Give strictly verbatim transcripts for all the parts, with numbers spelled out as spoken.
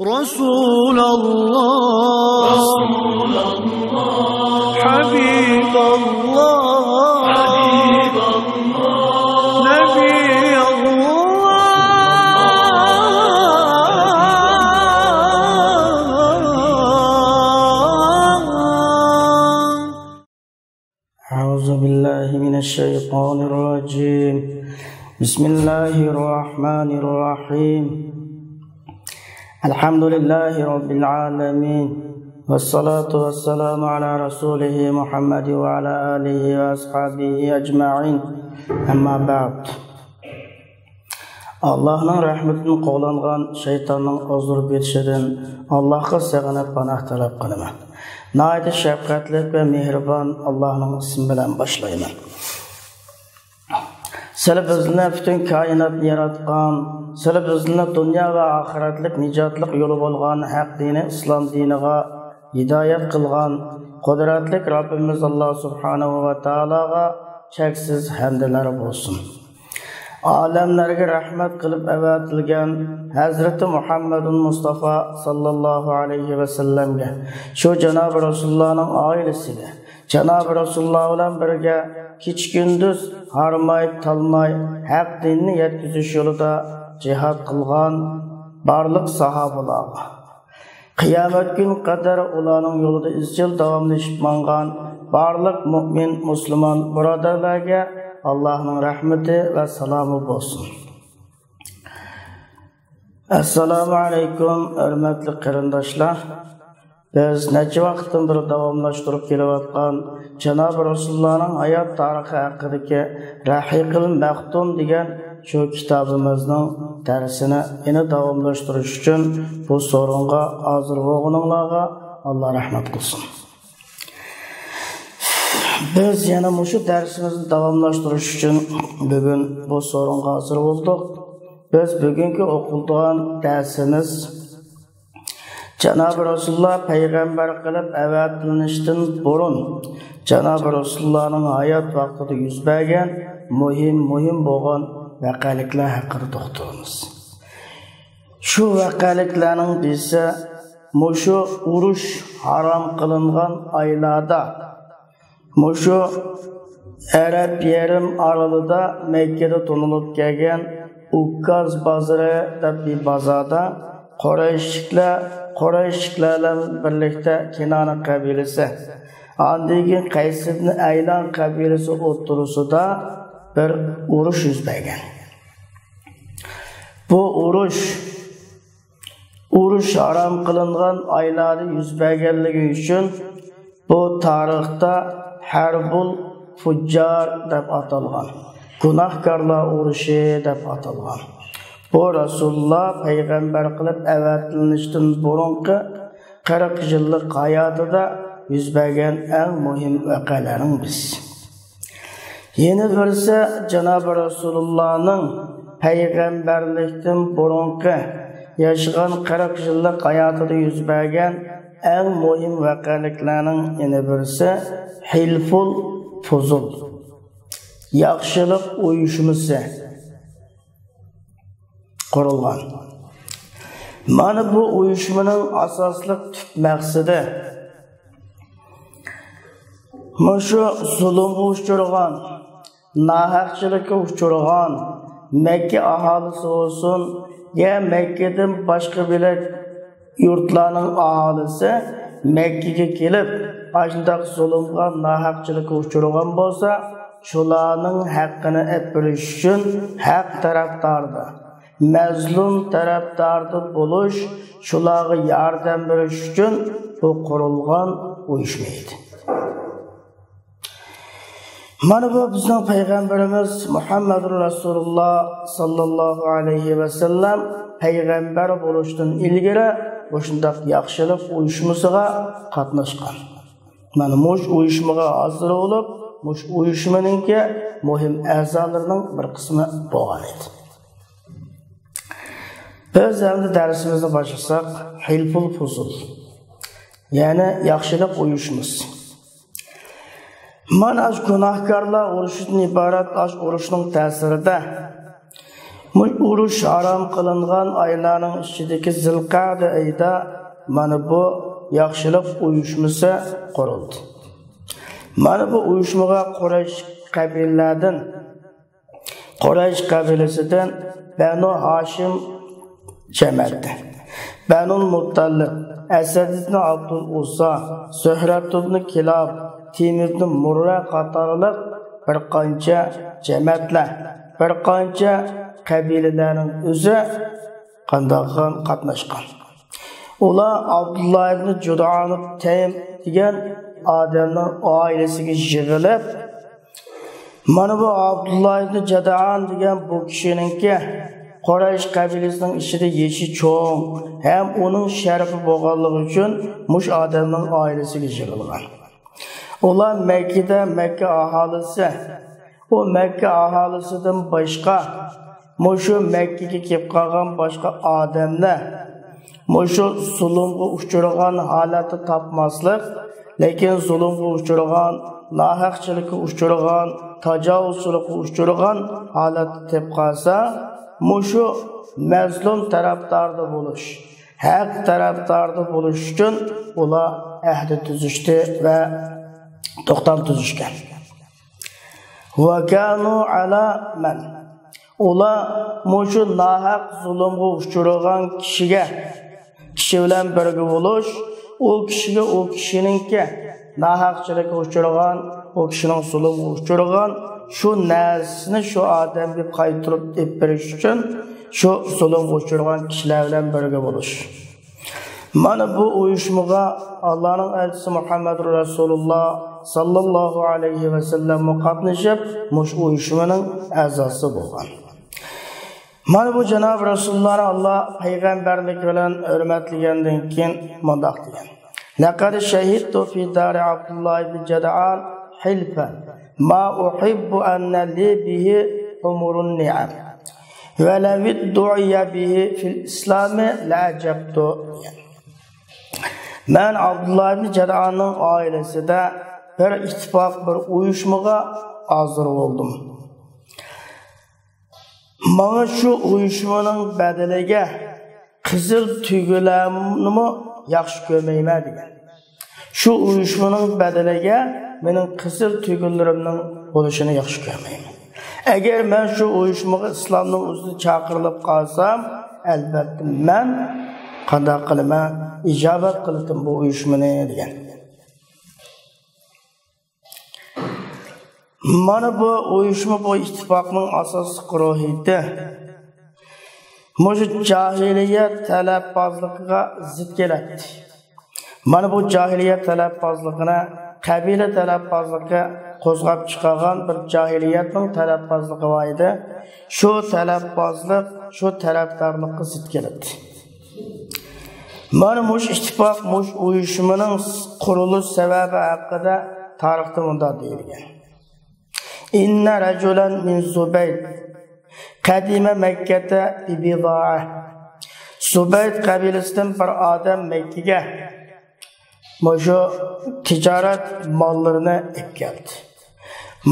رسول الله، حبيب الله، نبي الله. أعوذ بالله من الشيطان الرجيم. بسم الله الرحمن الرحيم. الحمد لله رب العالمين. والصلاة والسلام على رسوله محمد وعلى آله وأصحابه أجمعين. أما بعد. ئاللاھنىڭ رەھمىتىدىن قوغلانغان شەيتاننىڭ ئازدۇرۇپ ئېتىشىدىن ئاللاھقا سېغىنىپ پاناھ تەلەپ قىلىمەن. ناھايىتى شەپقەتلىك ۋە مېھرىبان ئاللاھنىڭ ئىسمى بىلەن باشلايمەن. سىلى بىزنى پۈتۈن كائىناتنى ياراتقان، سىلى بىزنى دۇنيا ۋە ئاخىرەتلىك نىجاتلىق يولى بولغان ھەق دىنى ئىسلام دىنىغا ھىدايەت قىلغان قۇدرەتلىك رەببىمىز ئاللا سۇبھانەھۇ ۋە تائالاغا چەكسىز ھەمدلەر بولسۇن. ئالەملەرگە رەھمەت قىلىپ ئەۋەتىلگەن ھەزرىتى مۇھەممەدۇل مۇستافا ساللاللاھۇ ئەلەيھى ۋەسەللەمگە، شۇ جانابى رەسۇلۇللانىڭ ئائىلىسىگە، جانابى رەسۇلۇللا بىلەن بىرگە كېچە-كۈندۈز ھارماي-تالماي ھەق دىننى يەتكۈزۈش يولىدا جىھاد قىلغان بارلىق ساھابىلارغا، قىيامەت كۈنى قەدەر ئۇلارنىڭ يولىدا ئىزچىل داۋاملىشىپ ماڭغان بارلىق مۇئمىن، مۇسۇلمان بۇرادەرلەرگە ئاللاھنىڭ رەھمىتى ۋە سالامى بولسۇن. ئەسسالامۇ ئەلەيكۇم، ھۆرمەتلىك قېرىنداشلار! بىز نەچچە ۋاقىتتىن بېرى داۋاملاشتۇرۇپ كېلىۋاتقان جانابى رەسۇلۇللانىڭ ھايات تارىخى ھەققىدىكى رەھىقىل مەختۇم دېگەن شۇ كىتابىمىزنىڭ دەرسىنى يەنە داۋاملاشتۇرۇش ئۈچۈن بۇ سورۇنغا ھازىر بولغىنىڭلارغا ئاللا رەھمەت قىلسۇن. بىز يەنە مۇشۇ دەرسىمىزنى داۋاملاشتۇرۇش ئۈچۈن بۈگۈن بۇ سورۇنغا ھازىر بولدۇق. بىز بۈگۈنكى ئوقۇلىدىغان دەرسىمىز جانابى رەسۇلۇللا پەيغەمبەر قىلىپ ئەۋەتىلىشتىن بۇرۇن، جانابى رەسۇلۇللانىڭ ھايات ۋاقتىدا يۈز بەرگەن مۇھىم، مۇھىم بولغان ۋەقەلىكلەر ھەققىدە توختىلىمىز. شۇ ۋەقەلىكلەرنىڭ بىرسى، مۇشۇ ئۇرۇش ھارام قىلىنغان ئايلاردا، مۇشۇ ئەرەب يېرىم ئارىلىدا مەككىدە تونۇلۇپ كەلگەن ئۇكاز بازىرى دەپ بىر بازاردا قۇرەيشلىكلەر، قۇرەيشلىكلەر بىلەن بىرلىكتە كىنانە قەبىلىسى، ئاندىن كېيىن قەيس ئىبنى ئەيلان قەبىلىسى ئوتتۇرىسىدا بىر ئۇرۇش يۈز بەرگەن. بۇ ئۇرۇش ئۇرۇش ھارام قىلىنغان ئايلاردا يۈز بەرگەنلىكى ئۈچۈن بۇ تارىختا ھەربۇل فۇججار دەپ ئاتالغان، گۇناھكارلار ئۇرۇشى دەپ ئاتالغان. بۇ رەسۇلۇللا پەيغەمبەر قىلىپ ئەۋەتىلىشتىن بۇرۇنقى قىرىق يىللىق ھاياتىدا يۈز بەرگەن ئەڭ مۇھىم ۋەقەلەرنىڭ بىرسى. يەنە بىرسى، جانابى رەسۇلۇللانىڭ پەيغەمبەرلىكتىن بۇرۇنقى ياشىغان قىرىق يىللىق ھاياتىدا يۈز بەرگەن ئەڭ مۇھىم ۋەقەلىكلەرنىڭ يەنە بىرسى، ھىلفۇل فۇزۇل، ياخشىلىق ئۇيۇشمىسى قۇرۇلغان. مانا بۇ ئۇيۇشمىنىڭ ئاساسلىق تۈپ مەقسىتى، مۇشۇ زۇلۇمغا ئۇچرىغان، ناھەقچىلىككە ئۇچرىغان مەككە ئاھالىسى بولسۇن يا مەككىدىن باشقا بۆلەك يۇرتلارنىڭ ئاھالىسى مەككىگە كېلىپ، ئاشۇنداق زۇلۇمغا، ناھەقچىلىككە ئۇچرىغان بولسا، شۇلارنىڭ ھەققىنى ئېلىپ بېرىش ئۈچۈن ھەق تەرەپدارىدا، مەزلۇم تەرەپدارىدا بولۇش، شۇلارغا ياردەم بېرىش ئۈچۈن بۇ قۇرۇلغان ئۇيۇشما ئىدى. مانا بۇ بىزنىڭ پەيغەمبىرىمىز مۇھەممەدۇر رەسۇلۇللا ساللاللاھۇ ئەلەيھى ۋەسەللەم پەيغەمبەر بولۇشتىن ئىلگىرى مۇشۇنداق ياخشىلىق ئۇيۇشمىسىغا قاتناشقان. مانا مۇشۇ ئۇيۇشمىغا ھازىر بولۇپ، مۇشۇ ئۇيۇشمىنىڭكى مۇھىم ئەزالىرىنىڭ بىر قىسمى بولغان ئىدى. بىز ئەمدى دەرسىمىزنى باشلىساق، ھىلفۇل فۇزۇل، يەنى ياخشىلىق ئۇيۇشمىسى. مانا ئاشۇ گۇناھكارلار ئۇرۇشىدىن ئىبارەت ئاشۇ ئۇرۇشنىڭ تەسىرىدە مۇشۇ ئۇرۇش ھارام قىلىنغان ئايلارنىڭ ئىچىدىكى زىلقەدە ئېيىدا مانا بۇ ياخشىلىق ئۇيۇشمىسى قۇرۇلدى. مانا بۇ ئۇيۇشمىغا قۇرەيش قەبىلىلەردىن، قۇرەيش قەبىلىسىدىن بەنۇ ھاشىم جەمەتى، بەنۇل مۇتتەلىپ، ئەسەد ئىبن ئابدۇل ئۇززا، زۆھرەت ئىبن كىلاب، تىيم ئىبن مۇررە قاتارلىق بىر قانچە جەمەتلەر، بىر قانچە قەبىلىلەرنىڭ ئۆزى قانداق قاتناشقان. ئۇلار ئابدۇللا ئىبن جۇدئان تەيم دېگەن ئادەمنىڭ ئائىلىسىگە يىغىلىپ، مانا بۇ ئابدۇللا ئىبن جەدئان دېگەن بۇ كىشىنىڭكى قۇرەيش قەبىلىسىنىڭ ئىچىدە يېشى چوڭ ھەم ئۇنىڭ شەرىپى بولغانلىقى ئۈچۈن مۇشۇ ئادەمنىڭ ئائىلىسىگە يىغىلغان. ئۇلار مەككىدە، مەككە ئاھالىسى، ئۇ مەككە ئاھالىسىدىن باشقا مۇشۇ مەككىگە كېلىپ قالغان باشقا ئادەملەر مۇشۇ زۇلۇمغا ئۇچرىغان ھالەتتە تاپماسلىق، لېكىن زۇلۇمغا ئۇچرىغان، ناھەقچىلىككە ئۇچرىغان، تاجاۋۇزچىلىققا ئۇچرىغان ھالەتتە تېپىپ قالسا، مۇشۇ مەزلۇم تەرەپداردا بولۇش، ھەق تەرەپداردا بولۇش ئۈچۈن ئۇلار ئەھدى تۈزۈشتى ۋە توختام تۈزۈشكەن. ۋەكانۇ ئەلا مەن. ئۇلار مۇشۇ ناھەق زۇلۇمغا ئۇچرىغان كىشىگە، كىشى بىلەن بىرگە بولۇش، ئۇ كىشىگە، ئۇ كىشىنىڭكى ناھەقچىلىككە ئۇچرىغان، ئۇ كىشىنىڭ زۇلۇمغا ئۇچرىغان شۇ نەرسىسىنى شۇ ئادەمگە قايتۇرۇپ ئېلىپ بېرىش ئۈچۈن شۇ زۇلۇمغا ئۇچرىغان كىشىلەر بىلەن بىرگە بولۇش. مانا بۇ ئۇيۇشمىغا ئاللانىڭ ئەلچىسى مۇھەممەد رەسۇلۇللا ساللاللاھۇ ئەلەيھى ۋەسەللەممۇ قاتنىشىپ، مۇشۇ ئۇيۇشمىنىڭ ئەزاسى بولغان. مانا بۇ جانابى رەسۇلۇللانى ئاللا پەيغەمبەرلىك بىلەن ھۆرمەتلىگەندىن كېيىن مۇنداق دېگەن: لەقەد شەھىدتۇ فى دارى ئابدۇللا ئىبن جەدئان ھىلفەن ما ئۇھىببۇ ئەننە لى بىھى ھۇمۇرۇن نىئەم. ۋەلەۋ دۇئىيە بىھى فىل ئىسلامى لەئەجەبتۇ. مەن ئابدۇللا ئىبن جەدئاننىڭ ئائىلىسىدە بىر ئىتتىپاق، بىر ئۇيۇشمىغا ھازىر بولدۇم. ماڭا شۇ ئۇيۇشمىنىڭ بەدىلىگە قىزىل تۆگىلەرنىمۇ ياخشى كۆرمەيمەن دېگەن. شۇ ئۇيۇشمىنىڭ بەدىلىگە مېنىڭ قىزىل تۆگىلىرىمنىڭ بولۇشىنى ياخشى كۆرمەيمەن. ئەگەر مەن شۇ ئۇيۇشمىغا ئىسلامنىڭ ئۈستىدە چاقىرىلىپ قالسام، ئەلبەتتە مەن قانداق قىلىمەن؟ ئىجابەت قىلىتىن بۇ ئۇيۇشمىنى دېگەن. مانا بۇ ئۇيۇشما، بۇ ئىتتىپاقنىڭ ئاساسلىق روھىيىتى مۇشۇ جاھىلىيە تەلەپبازلىقىغا زىت كېلەتتى. مانا بۇ جاھىلىيە تەلەپبازلىقىنى، قەبىلە تەلەپبازلىقى قوزغاپ چىقارغان بىر جاھىلىيەتنىڭ تەلەپبازلىقى بار ئىدى. شۇ تەلەپبازلىق، شۇ تەرەپدارلىققا زىت كېلەتتى. مانا مۇشۇ ئىتتىپاق، مۇشۇ ئۇيۇشمىنىڭ قۇرۇلۇش سەۋەبى ھەققىدە تارىختا مۇنداق دېيىلگەن: ئىننە رەجۇلەن مىن زۇبەيد قەدىمە مەككەتە بىبىزائە. زۇبەيد قەبىلىسىدىن بىر ئادەم مەككىگە مۇشۇ تىجارەت ماللىرىنى ئېلىپ كەلدى.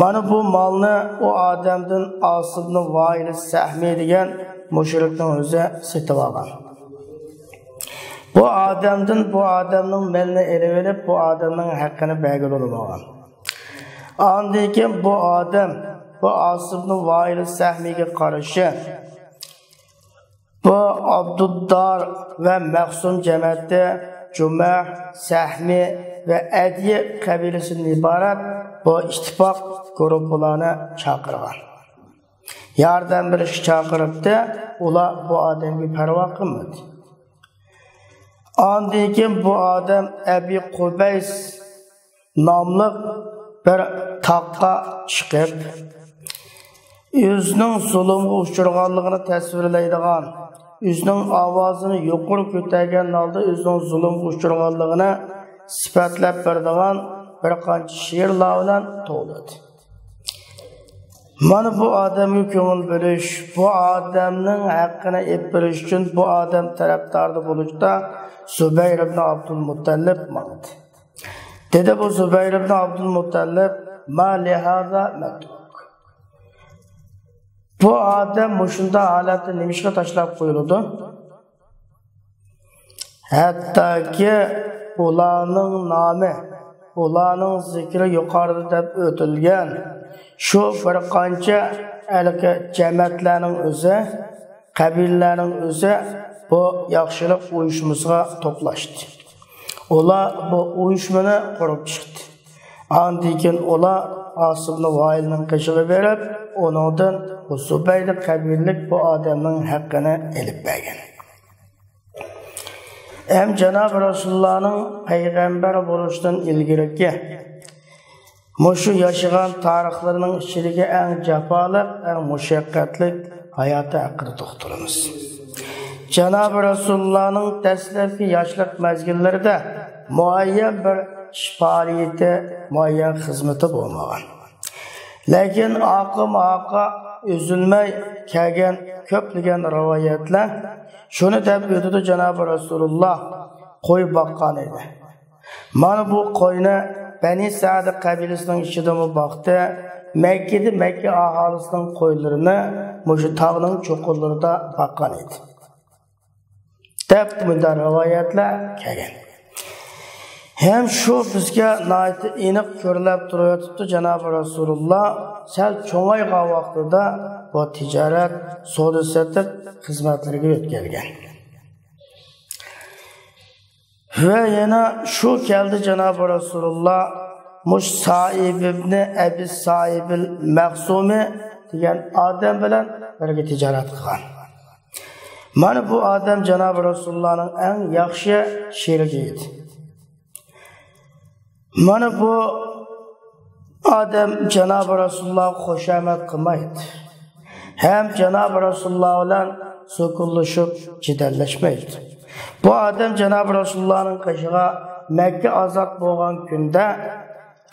مانا بۇ مالنى ئۇ ئادەمدىن ئاسىبنى ۋائىل سەھمى دېگەن مۇشرىكنىڭ ئۆزى سېتىۋالغان. بۇ ئادەمدىن بۇ ئادەمنىڭ مېلىنى ئېلىۋېلىپ، بۇ ئادەمنىڭ ھەققىنى بەرگىلى بولمىغان. ئاندىن كېيىن بۇ ئادەم بۇ ئاسىبنى ۋائىل سەھمىگە قارشى بۇ ئابدۇددار ۋە مەخسۇم جەمەتى، جۇمەھ، سەھمى ۋە ئەدىيە قەبىلىسىدىن ئىبارەت بۇ ئىتتىپاق گۇرۇپپىلارنى چاقىرغان. ياردەم بېرىشكە چاقىرىپتۇ، ئۇلار بۇ ئادەمگە پەرۋا قىلمىدى. ئاندىن كېيىن بۇ ئادەم ئەبى قۇبەيس ناملىق بىر تاغقا چىقىپ، ئۆزىنىڭ زۇلۇمغا ئۇچرىغانلىقىنى تەسۋىرلەيدىغان، ئۆزىنىڭ ئاۋازىنى يۇقىرى كۆتەرگەن ھالدا ئۆزىنىڭ زۇلۇمغا ئۇچرىغانلىقىنى سۈپەتلەپ بېرىدىغان بىر قانچە شېئىرلار بىلەن توۋلىدى. مانا بۇ ئادەمگە كۆڭۈل بۆلۈش، بۇ ئادەمنىڭ ھەققىنى ئېلىپ بېرىش ئۈچۈن بۇ ئادەم تەرەپداردا بولۇشتا زۇبەير ئىبن ئابدۇلمۇتەللىپ ماڭدى. دېدى بۇ زۇبەير ئىبن ئابدۇلمۇتەللىپ: ما لىھازا مەترۇك. بۇ ئادەم مۇشۇنداق ھالەتتە نېمىشقا تاشلاپ قويۇلىدۇ؟ ھەتتاكى ئۇلارنىڭ نامى، ئۇلارنىڭ زىكرى يۇقىرىدا دەپ ئۆتۈلگەن شۇ بىر قانچە ھېلىقى جەمەتلەرنىڭ ئۆزى، قەبىلىلەرنىڭ ئۆزى بۇ ياخشىلىق ئۇيۇشمىسىغا توپلاشتى. ئۇلار بۇ ئۇيۇشمىنى قۇرۇپ چىقتى. ئاندىن كېيىن ئۇلار ئاسىبنى ۋائىلنىڭ قېشىغا بېرىپ، ئۇنىڭدىن بۇ زۇبەيدە قەبىلىلىك بۇ ئادەمنىڭ ھەققىنى ئېلىپ بەرگەن. ھەم جانابى رەسۇلۇللانىڭ پەيغەمبەر بولۇشتىن ئىلگىرىكى مۇشۇ ياشىغان تارىخلىرىنىڭ ئىچىدىكى ئەڭ جاپالىق، ئەڭ مۇشەققەتلىك ھاياتى ھەققىدە توختىلىمىز. جانابى رەسۇلۇللانىڭ دەسلەپكى ياشلىق مەزگىللىرىدە مۇئەييەن بىر ئىش پائالىيىتى، مۇئەييەن خىزمىتى بولمىغان. لېكىن ئارقىمۇ ئارقا ئۈزۈلمەي كەلگەن كۆپلىگەن رىۋايەتلەر شۇنى دەپ ئۆتىدۇ، جانابى رەسۇلۇللا قوي باققان ئىدى. مانا بۇ قوينى بەنى سەدى قەبىلىسىنىڭ ئىچىدىمۇ باقتى. مەككىدە مەككە ئاھالىسىنىڭ قويلىرىنى مۇشۇ تاغنىڭ چوققىلىرىدا باققان ئىدى، دەپ مۇنداق رىۋايەتلەر كەلگەن. ھەم شۇ بىزگە ناھايىتى ئېنىق كۆرۈلۈپ تۇرۇۋېتىپتۇ، جانابى رەسۇلۇللا سەل چوڭايغان ۋاقتىدا بۇ تىجارەت، سودا سېتىق خىزمەتلىرىگە يۆتكەلگەن. ۋە يەنە شۇ كەلدى، جانابى رەسۇلۇللا مۇش سائىب ئىبنى ئەبى سائىبىل مەخسۇمى دېگەن ئادەم بىلەن بىرگە تىجارەت قىلغان. مانا بۇ ئادەم جانابى رەسۇلۇللانىڭ ئەڭ ياخشى شېرىكى ئىدى. مانا بۇ ئادەم جانابى رەسۇلۇللاغا خۇشامەت قىلمايتتى. ھەم جانابى رەسۇلۇللا بىلەن سوكۇنلىشىپ جېدەللەشمەيتتى. بۇ ئادەم جانابى رەسۇلۇللانىڭ قېشىغا مەككە ئازاد بولغان كۈندە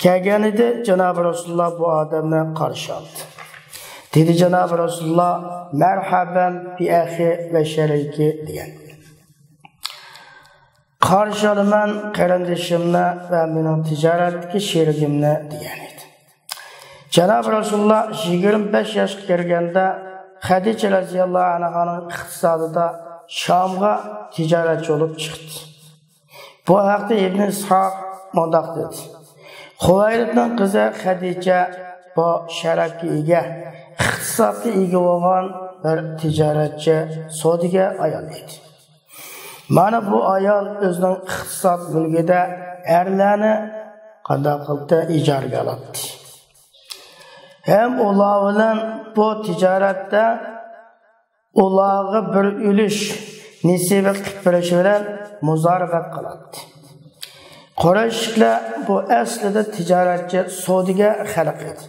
كەلگەنىدى، جانابى رەسۇلۇللا بۇ ئادەمنى قارشى ئالدى. دېدى جانابى رەسۇلۇللا، مەرھەبەن بىئەخى ۋە شەرىكى دېگەن. قارشى ئالىمەن قېرىندىشىمنى ۋە مېنىڭ تىجارەتتىكى شېرىكىمنى دېگەن ئىدى. جانابى رەسۇلۇللا يىگىرمە بەش ياشقا كىرگەندە خەدىچە رەزىياللاھۇ ئەنھانىڭ ئىقتىسادىدا شامغا تىجارەتچى بولۇپ چىقتى. بۇ ھەقتە ئىبن ئىسھاق مۇنداق دېدى، خۇۋەيلىدنىڭ قىزى خەدىچە بۇ شەرەپكە ئىگە، ئىقتىسادقا ئىگە بولغان بىر تىجارەتچى، سودىگەر ئايال ئىدى. مانا بۇ ئايال ئۆزىنىڭ ئىقتىساد مۈلكىدە ئەرلەرنى قانداق قىلدى، ئىجارىگە ئالاتتى. ھەم ئۇلار بىلەن بۇ تىجارەتتە ئۇلارغا بىر ئۈلۈش نېسىۋە قىلىپ بېرىش بىلەن مۇزارىبەت قىلاتتى. قۇرەيشلىكلەر بۇ ئەسلىدە تىجارەتچى، سودىگەر خەلق ئىدى.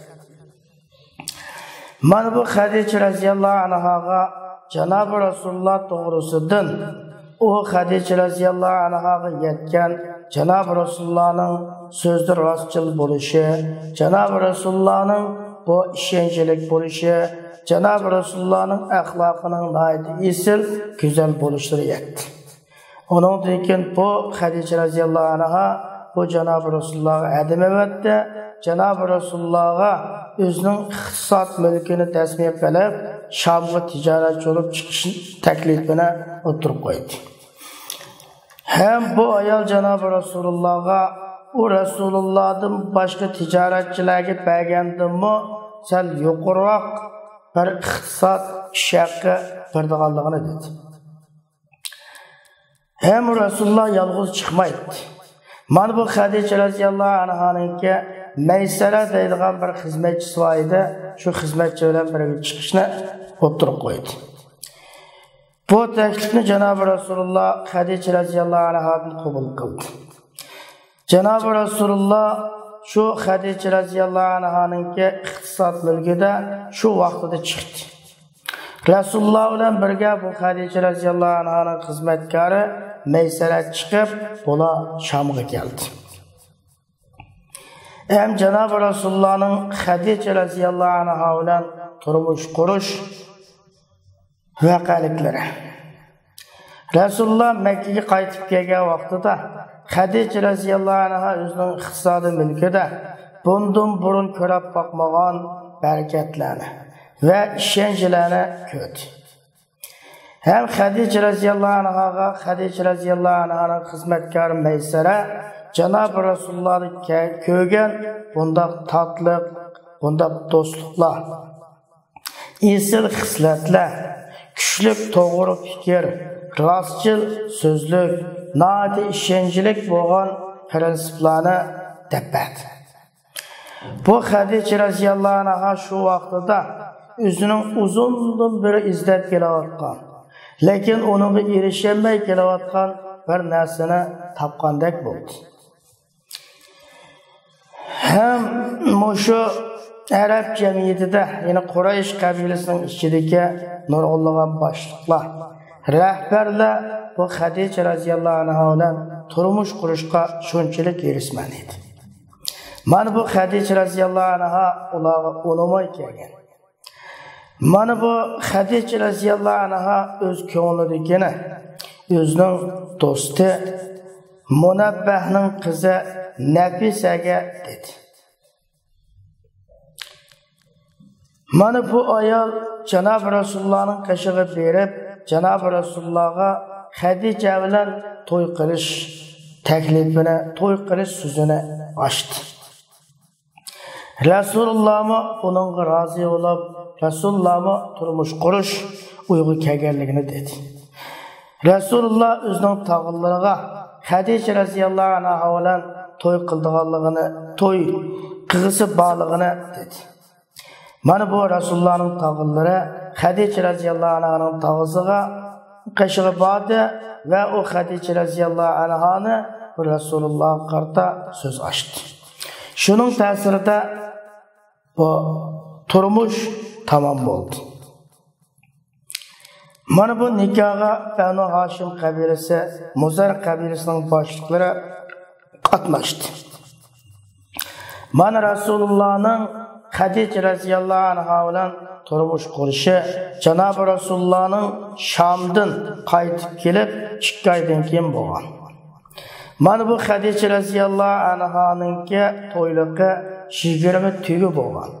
مانا بۇ خەدىچە رەزىياللاھۇ ئەنھاغا جانابى رەسۇلۇللا توغرىسىدىن، ئۇ خەدىچە رەزىياللاھۇ ئەنھاغا يەتكەن جانابى رەسۇلۇللانىڭ سۆزىدە راستچىل بولۇشى، جانابى رەسۇلۇللانىڭ بۇ ئىشەنچلىك بولۇشى، جانابى رەسۇلۇللانىڭ ئەخلاقىنىڭ ناھايىتى ئېسىل، گۈزەل بولۇشلىرى يەتتى. ئۇنىڭدىن كېيىن بۇ خەدىچە رەزىياللاھۇ ئەنھا بۇ جانابى رەسۇلۇللاغا ھەدىمەۋەتتى. جانابى رەسۇلۇللاغا ئۆزىنىڭ ئىقتىساد مۈلكىنى تەسمىيە قىلىپ، شامغا تىجارەتچى بولۇپ چىقىش تەكلىپىنى ئوتتۇرىغا قويدى. ھەم بۇ ئايال جانابى رەسۇلۇللاغا ئۇ رەسۇلۇللادىن باشقا تىجارەتچىلەرگە بەرگەندىنمۇ سەل يۇقىرىراق بىر ئىقتىساد ئىش ھەققى بېرىدىغانلىقىنى دېدى. ھەم رەسۇلۇللا يالغۇز چىقمايتتى. مانا بۇ خەدىچە رەزىياللاھۇ ئەنھانىڭكى مەيسەرە دەيدىغان بىر خىزمەتچىسى بار ئىدى. شۇ خىزمەتچى بىلەن بىرگە چىقىشنى ئوتتۇرىغا قويدى. بۇ تەكلىپنى جانابى رەسۇلۇللا خەدىچە رەزىياللاھۇ ئەنھادىن قوبۇل قىلدى. جانابى رەسۇلۇللا شۇ خەدىچە رەزىياللاھۇ ئەنھانىڭكى ئىقتىساد مۈلكىدە شۇ ۋاقتىدا چىقتى. رەسۇلۇللا بىلەن بىرگە بۇ خەدىچە رەزىياللاھۇ ئەنھانىڭ خىزمەتكارى مەيسەرە چىقىپ، بۇلار شامغا كەلدى. ھەم جانابى رەسۇلۇللانىڭ خەدىچە رەزىياللاھۇ ئەنھا بىلەن تۇرمۇش قۇرۇش ۋەقەلىكلىرى. رەسۇلۇللا مەككىگە قايتىپ كەلگەن ۋاقتىدا خەدىچە رەزىياللاھۇ ئەنھا ئۆزىنىڭ ئىقتىسادىي مۈلكىدە بۇندىن بۇرۇن كۆرۈپ باقمىغان بەرىكەتلەرنى، ۋە ئىشەنچلەرنى كۆردى. ھەم خەدىچە رەزىياللاھۇ ئەنھاغا، خەدىچە رەزىياللاھۇ ئەنھانىڭ خىزمەتكارى مەيسەرە جانابى رەسۇلۇللادا كە-، كۆرگەن بۇنداق تاتلىق، بۇنداق دوستلۇقلار، ئېسىل خىسلەتلەر، كۈچلۈك توغرا پىكىر، راستچىل سۆزلۈك، ناھايىتى ئىشەنچلىك بولغان پىرىنسىپلارنى دەپ بەردى. بۇ خەدىچە رەزىياللاھۇ ئەنھا شۇ ۋاقتىدا ئۆزىنىڭ ئۇزۇندىن بېرى ئىزدەپ كېلىۋاتقان، لېكىن ئۇنىڭغا ئېرىشەلمەي كېلىۋاتقان بىر نەرسىنى تاپقاندەك بولدى. ھەم مۇشۇ ئەرەب جەمئىيىتىدە، يەنى قۇرەيش قەبىلىسىنىڭ ئىچىدىكى نۇرغۇنلىغان باشلىقلار، رەھبەرلەر بۇ خەدىچە رەزىياللاھۇ ئەنھا بىلەن تۇرمۇش قۇرۇشقا شۇنچىلىك ھېرىسمەن ئىدى. مانا بۇ خەدىچە رەزىياللاھۇ ئەنھا ئۇلارغا ئۇنىماي كەلگەن. مانا بۇ خەدىچە رەزىياللاھۇ ئەنھا ئۆز كۆڭلىدىكىنى ئۆزىنىڭ دوستى مۇنەببەھنىڭ قىزى نەپىسەگە دېدى. مانا بۇ ئايال جانابى رەسۇلۇللانىڭ قېشىغا بېرىپ، جانابى رەسۇلۇللاغا خەدىچە بىلەن توي قىلىش تەكلىپىنى، توي قىلىش سۆزىنى ئاچتى. رەسۇلۇللامۇ بۇنىڭغا رازى بولۇپ، رەسۇلۇللامۇ تۇرمۇش قۇرۇش ئويىغا كەلگەنلىكىنى دېدى. رەسۇلۇللا ئۆزىنىڭ تاغىلىرىغا خەدىچە رەزىياللاھۇ ئەنھا بىلەن توي قىلىدىغانلىقىنى، توي قىلغۇسى بارلىقىنى دېدى. مانا بۇ رەسۇلۇللانىڭ تاغىلىرى خەدىچە رەزىياللاھۇ ئەنھانىڭ تاغىسىغا، قېشىغا باردى ۋە ئۇ خەدىچە رەزىياللاھۇ ئەنھانى بۇ رەسۇلۇللاغا قارىتا سۆز ئاچتى. شۇنىڭ تەسىرىدە بۇ تۇرمۇش تامام بولدى. مانا بۇ نىكاھقا بەنۇ ھاشىم قەبىلىسى، مۇزەر قەبىلىسىنىڭ باشلىقلىرى قاتناشتى. مانا رەسۇلۇللانىڭ خەدىچە رەزىياللاھۇ ئەنھا بىلەن تۇرمۇش قۇرۇشى جانابى رەسۇلۇللانىڭ شامدىن قايتىپ كېلىپ ئىككى ئايدىن كېيىن بولغان. مانا بۇ خەدىچە رەزىياللاھۇ ئەنھانىڭكى تويلۇقى يىگىرمە تۆگە بولغان.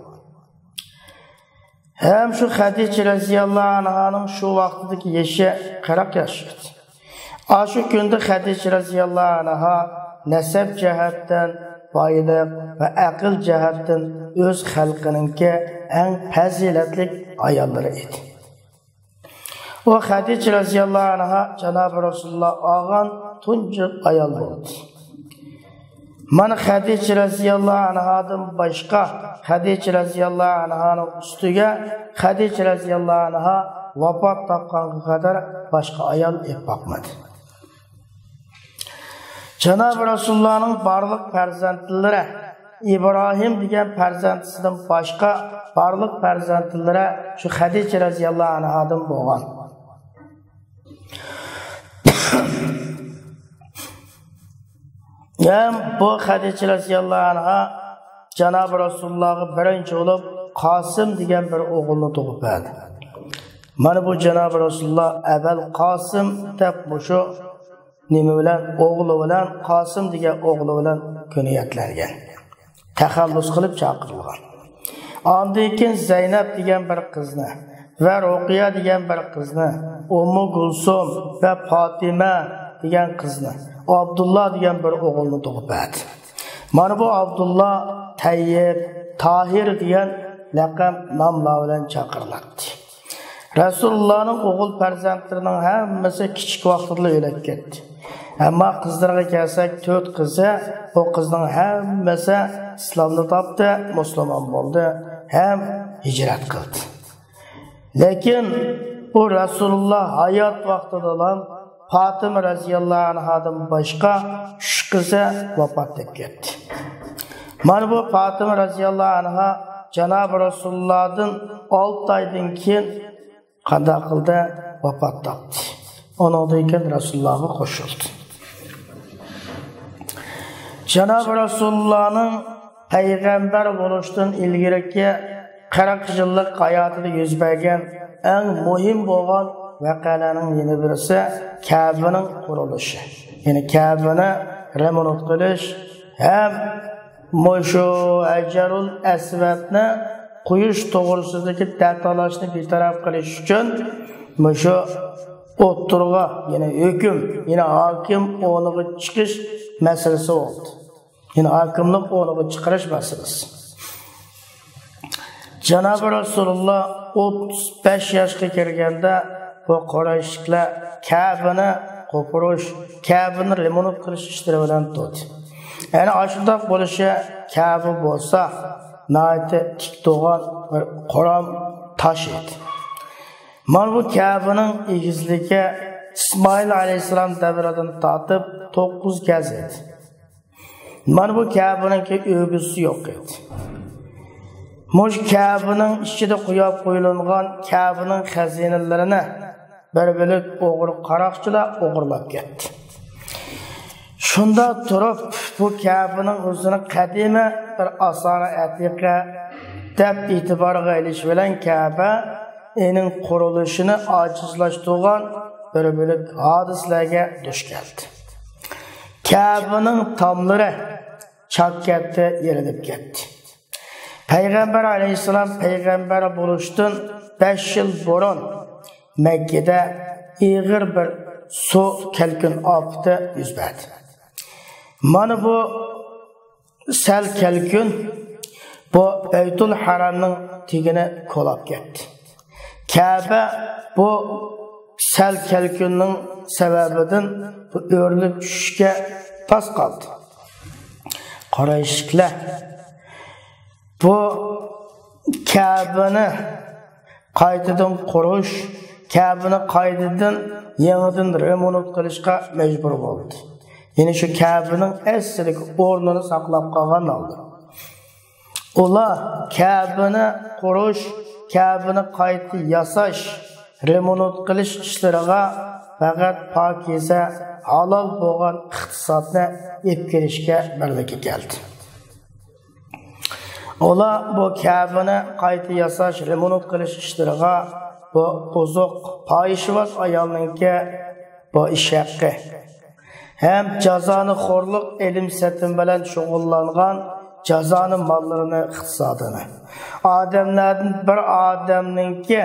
ھەم شۇ خەدىچە رەزىياللاھۇ ئەنھانىڭ شۇ ۋاقتىدىكى يېشى قىرىق ياش ئىدى. ئاشۇ كۈندە خەدىچە رەزىياللاھۇ ئەنھا نەسەب جەھەتتىن بايلىق ۋە ئەقىل جەھەتتىن ئۆز خەلقىنىڭكى ئەڭ پەزىلەتلىك ئاياللىرى ئىدى. ئۇ خەدىچە رەزىياللاھۇ ئەنھا جانابى رەسۇلۇللا ئالغان تۇنجى ئايال بولدى. مانا خەدىچە رەزىياللاھۇ ئەنھادىن باشقا، خەدىچە رەزىياللاھۇ ئەنھانىڭ ئۈستىگە خەدىچە رەزىياللاھۇ ئەنھا ۋاپات تاپقانغا قەدەر باشقا ئايال ئېلىپ باقمىدى. جانابى رەسۇلۇللانىڭ بارلىق پەرزەنتلىرى، ئىبراھىم دېگەن پەرزەنتىسىدىن باشقا بارلىق پەرزەنتلىرى شۇ خەدىچە رەزىياللاھۇ ئەنھادىن بولغان. ھەم بۇ خەدىچە رەزىياللاھۇ ئەنھا جانابى رەسۇلۇللاغا بىرىنچى بولۇپ قاسىم دېگەن بىر ئوغۇلنى تۇغۇپ بەردى. مانا بۇ جانابى رەسۇلۇللا ئەبەل قاسىم دەپ مۇشۇ نېمە بىلەن، ئوغلى بىلەن، قاسىم دېگەن ئوغلى بىلەن كۈنىيەتلەنگەن. تەخەللۇس قىلىپ چاقىرىلغان. ئاندىن كېيىن زەينەپ دېگەن بىر قىزنى ۋە رۇقىيە دېگەن بىر قىزنى، ئۇممۇ گۈلسۇم ۋە پاتىمە دېگەن قىزنى، ئابدۇللا دېگەن بىر ئوغۇلنى تۇغۇپ بەردى. مانا بۇ ئابدۇللا تەييىب، تاھىر دېگەن لەقەم ناملار بىلەن چاقىرىلاتتى. رەسۇلۇللانىڭ ئوغۇل پەرزەنتلىرىنىڭ ھەممىسى كىچىك ۋاقتىدىلا ئۆلۈپ كەتتى. ئەمما قىزلىرىغا كەلسەك، تۆت قىزى، بۇ قىزنىڭ ھەممىسى ئىسلامنى تاپتى، مۇسۇلمان بولدى ھەم ھىجرەت قىلدى. لېكىن بۇ رەسۇلۇللا ھايات ۋاقتىدىلا پاتىمە رەزىياللاھۇ ئەنھادىن باشقا ئۈچ قىزى ۋاپات ئېتىپ كەتتى. مانا بۇ پاتىمە رەزىياللاھۇ ئەنھا جانابى رەسۇلۇللادىن ئالتە ئايدىن كېيىن قانداق قىلدى؟ ۋاپات تاپتى. ئۇنىڭدىن كېيىن رەسۇلۇللاغا قوشۇلدى. جانابى رەسۇلۇللانىڭ پەيغەمبەر بولۇشتىن ئىلگىرىكى قىرىق يىللىق ھاياتىدا يۈز بەرگەن ئەڭ مۇھىم بولغان ۋەقەلەرنىڭ يەنە بىرسى كەبىنىڭ قۇرۇلۇشى. يەنى كەبىنى رېمونت قىلىش ھەم مۇشۇ ھەجەرۇل ئەسۋەدنى قويۇش توغرىسىدىكى دەتالاشنى بىتەرەپ قىلىش ئۈچۈن مۇشۇ ئوتتۇرىغا، يەنى ھۆكۈم، يەنى ھاكىم ئورنىغا چىقىش مەسىلىسى بولدى. يەنى ھاكىملىق ئورنىغا چىقىرىش مەسىلىسى. جانابى رەسۇلۇللا ئوتتۇز بەش ياشقا كىرگەندە، بۇ قۇرەيشلىكلەر كەبىنى قوپۇرۇش، كەبىنى رېمونت قىلىش ئىشلىرى بىلەن تۇردى. يەنى ئاشۇنداق بولۇشى، كەبە بولسا ناھايىتى تىك تۇرغان بىر قورام تاش ئىدى. مانا بۇ كەبىنىڭ ئېگىزلىكى ئىسمائىل ئەلەيھىسسالام دەۋرىدىن تارتىپ توققۇز گەز ئىدى. مانا بۇ كەبىنىڭكى ئۆگزىسى يوق ئىدى. مۇشۇ كەبىنىڭ ئىچىدە قويۇپ قويۇلغان كەبىنىڭ خەزىنىلىرىنى بىر بۆلەك ئوغرى قاراقچىلار ئوغرىلاپ كەتتى. شۇنداق تۇرۇپ، بۇ كەبىنىڭ ئۆزىنى قەدىمىي بىر ئاسارە ئەتىقە دەپ ئېتىبارغا ئېلىش بىلەن، كەبە ئېنىڭ قۇرۇلۇشىنى ئاجىزلاشتۇرغان بىر بۆلەك ھادىسىلەرگە دۇچ كەلدى. كەبىنىڭ تاملىرى چاك كەتتى، يېرىلىپ كەتتى. پەيغەمبەر ئەلەيھىسسالام پەيغەمبەر بولۇشتىن بەش يىل بۇرۇن مەككىدە ئېغىر بىر سۇ كەلكۈن ئاپىتى يۈز بەردى. مانا بۇ سەل كەلكۈن بۇ بەيتۇل ھارامنىڭ تېگىنى كولاپ كەتتى. كەبە بۇ سەل كەلكۈننىڭ سەۋەبىدىن بۇ ئۆرۈلۈپ چۈشۈشكە تاس قالدى. قۇرەيشلىكلەر بۇ كەبىنى قايتىدىن قۇرۇش، كەبىنى قايتىدىن يېڭىدىن رېمونت قىلىشقا مەجبۇر بولدى. يەنى شۇ كەبىنىڭ ئەسلىدىكى ئورنىنى ساقلاپ قالغان ھالدا. ئۇلار كەبىنى قۇرۇش، كەبىنى قايتا ياساش، رېمونت قىلىش ئىشلىرىغا پەقەت پاكىزە، ھالال بولغان ئىقتىسادنى ئېلىپ كېلىشكە بىرلىككە كەلدى. ئۇلار بۇ كەبىنى قايتا ياساش، رېمونت قىلىش ئىشلىرىغا بۇ بۇزۇق، پاھىشىۋاز ئايالنىڭكى بۇ ئىش ھەققى ھەم جازانى خورلۇق، ئېلىم سېتىم بىلەن شۇغۇللانغان جازانى ماللىرىنى، ئىقتىسادىنى، ئادەملەردىن بىر ئادەمنىڭكى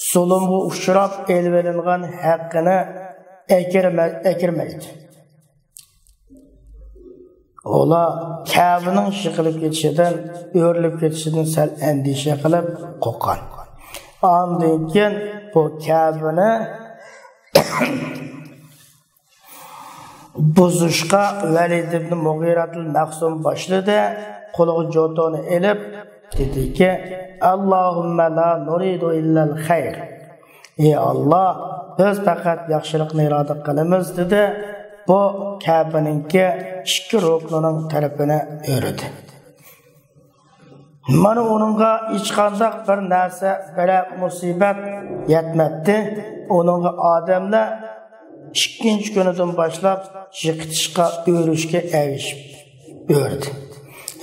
زۇلۇمغا ئۇچراپ ئېلىۋېلىنغان ھەققىنى ئەكىرمە-، ئەكىرمەيدۇ. ئۇلار كەبىنىڭ يىقىلىپ كېتىشىدىن، ئۆرۈلۈپ كېتىشىدىن سەل ئەندىشە قىلىپ قورققان. ئاندىن كېيىن بۇ كەبىنى بۇزۇشقا ۋەلىد ئىبن مۇغىرەتۇل مەخزۇم باشلىدى. قولىغا جوتۇنى ئېلىپ دېدىكى، «ئاللاھۇممە لا نۇرىدۇ ئىللەل خەير.» «ئى ئاللا، بىز پەقەت ياخشىلىقنى ئىرادە قىلىمىز» دېدى. بۇ كەبىنىڭكى ئىككى رۇكنىنىڭ تەرىپىنى ئۆرۈدى. مانا ئۇنىڭغا ھېچقانداق بىر نەرسە، بىرەر مۇسىبەت يەتمەپتۇ. ئۇنىڭغا ئادەملەر ئىككىنچى كۈنىدىن باشلاپ يىقىتىشقا، ئۆرۈشكە ئەگىشىپ ئۆردى.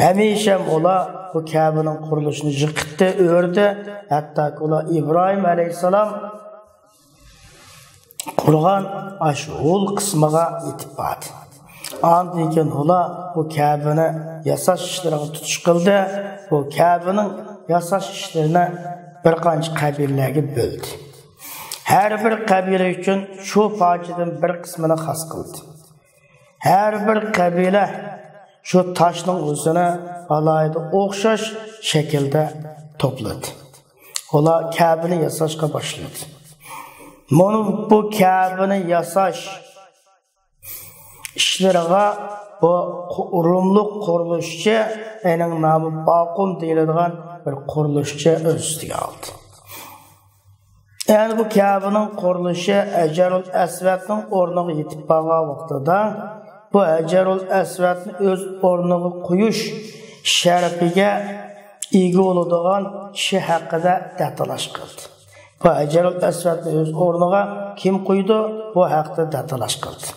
ھەمىشە ئۇلار بۇ كەبىنىڭ قۇرۇلۇشىنى يىقىتتى، ئۆردى. ھەتتاكى ئۇلار ئىبراھىم ئەلەيھىسسالام قۇرغان ئاشۇ ھول قىسمىغا يېتىپ باردى. ئاندىن كېيىن ئۇلار بۇ كەبىنى ياساش ئىشلىرىغا تۇتۇش قىلدى. بۇ كەبىنىڭ ياساش ئىشلىرىنى بىر قانچە قەبىلىلەرگە بۆلدى. ھەر بىر قەبىلە ئۈچۈن شۇ پارچىدىن بىر قىسمىنى خاس قىلدى. ھەر بىر قەبىلە شۇ تاشنىڭ ئۆزىنى ئالاھىدە ئوخشاش شەكىلدە توپلىدى. ئۇلار كەبىنى ياساشقا باشلىدى. مانا بۇ كەبىنى ياساش ئىشلىرىغا بۇ قۇ-، روملۇق قۇرۇلۇشچى، ئېنىڭ نامى باقۇم دېيىلىدىغان بىر قۇرۇلۇشچى ئۆز ئۈستىگە ئالدى. يەنى بۇ كەبىنىڭ قۇرۇلۇشى ھەجەرۇل ئەسۋەدنىڭ ئورنىغا يېتىپ بارغان ۋاقتىدا، بۇ ھەجەرۇل ئەسۋەدنى ئۆز ئورنىغا قويۇش شەرىپىگە ئىگە بولىدىغان كىشى ھەققىدە دەتالاش قىلدى. بۇ ھەجەرۇل ئەسۋەدنى ئۆز ئورنىغا كىم قويىدۇ؟ بۇ ھەقتە دەتالاش قىلدى.